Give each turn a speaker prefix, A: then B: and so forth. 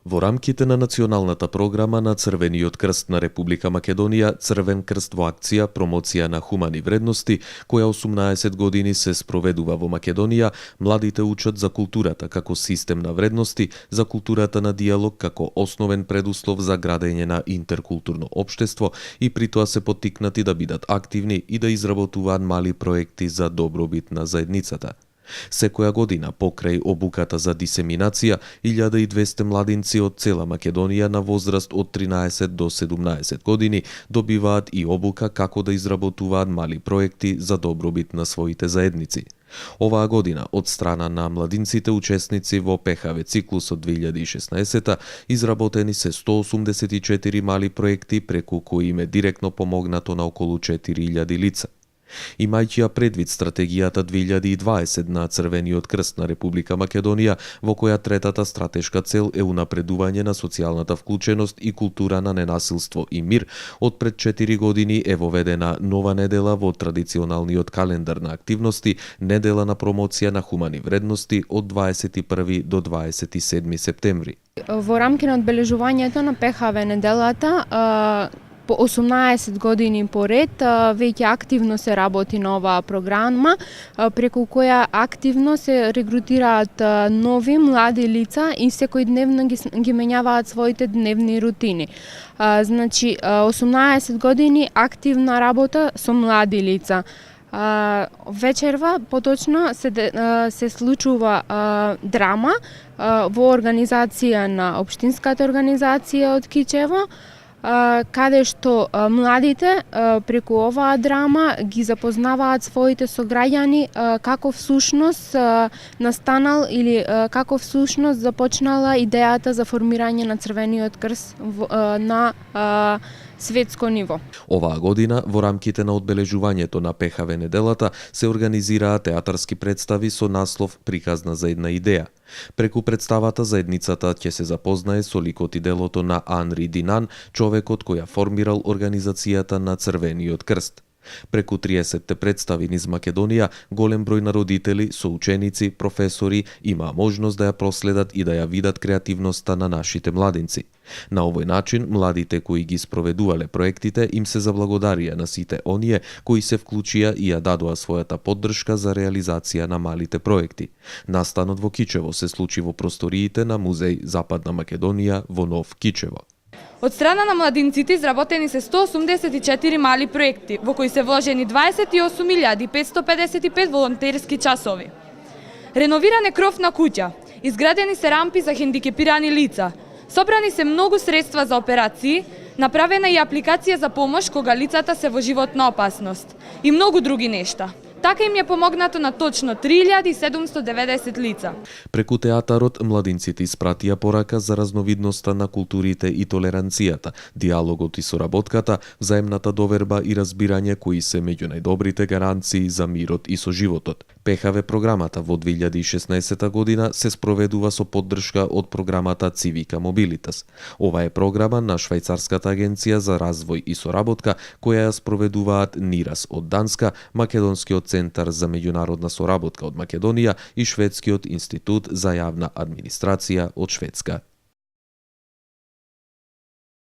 A: Во рамките на националната програма на Црвениот крст на Република Македонија, Црвен крст во акција промоција на хумани вредности, која 18 години се спроведува во Македонија, младите учат за културата како систем на вредности, за културата на диалог како основен предуслов за градење на интеркултурно општество и при тоа се поттикнати да бидат активни и да изработуваат мали проекти за добробит на заедницата. Секоја година, покрај обуката за дисеминација, 1200 младинци од цела Македонија на возраст од 13 до 17 години добиваат и обука како да изработуваат мали проекти за добробит на своите заедници. Оваа година, од страна на младинците учесници во ПХВ циклусот 2016, изработени се 184 мали проекти преку кои им е директно помогнато на околу 4000 лица. Имајќи ја предвид стратегијата 2020 на Црвениот крст на Република Македонија, во која третата стратешка цел е унапредување на социјалната вклученост и култура на ненасилство и мир, од пред 4 години е воведена нова недела во традиционалниот календар на активности, недела на промоција на хумани вредности од 21 до 27 септември.
B: Во рамки на одбележувањето на ПХВ неделата, по 18 години поред веќе активно се работи на оваа програма, преку која активно се регрутираат нови млади лица и секојдневно ги менјаваат своите дневни рутини. Значи, 18 години активна работа со млади лица. Вечерва, поточно, се случува драма во организација на Општинската организација од Кичево, каде што младите преку оваа драма ги запознаваат своите сограѓани како всушност настанал или како всушност започнала идејата за формирање на Црвениот крст на светско ниво.
A: Оваа година, во рамките на одбележувањето на ПХВ неделата, се организираат театарски представи со наслов "Приказна за една идеја". Преку представата заедницата ќе се запознае со ликот и делото на Анри Динан, човекот кој ја формирал организацијата на Црвениот крст. Преку 30 представи низ Македонија, голем број на родители, соученици, професори има можност да ја проследат и да ја видат креативноста на нашите младинци. На овој начин, младите кои ги спроведувале проектите им се заблагодарија на сите оние кои се вклучија и ја дадоа својата поддршка за реализација на малите проекти. Настанот во Кичево се случи во просториите на Музеј Западна Македонија во Нов Кичево.
C: Од страна на младинците изработени се 184 мали проекти, во кои се вложени 28.555 волонтерски часови. Реновиран е кров на куќа, изградени се рампи за хендикепирани лица, собрани се многу средства за операции, направена и апликација за помош кога лицата се во животна опасност и многу други нешта. Така им е помогнато на точно 3790 лица.
A: Преку театарот, младинците испратија порака за разновидноста на културите и толеранцијата, диалогот и соработката, взаемната доверба и разбирање кои се меѓу најдобрите гаранции за мирот и соживотот. ПХВ програмата во 2016 година се спроведува со поддршка од програмата Civica Mobilitas. Ова е програма на Швајцарската агенција за развој и соработка, која ја спроведуваат НИРАС од Данска, Македонскиот центар за меѓународна соработка од Македонија и Шведскиот институт за јавна администрација од Шведска.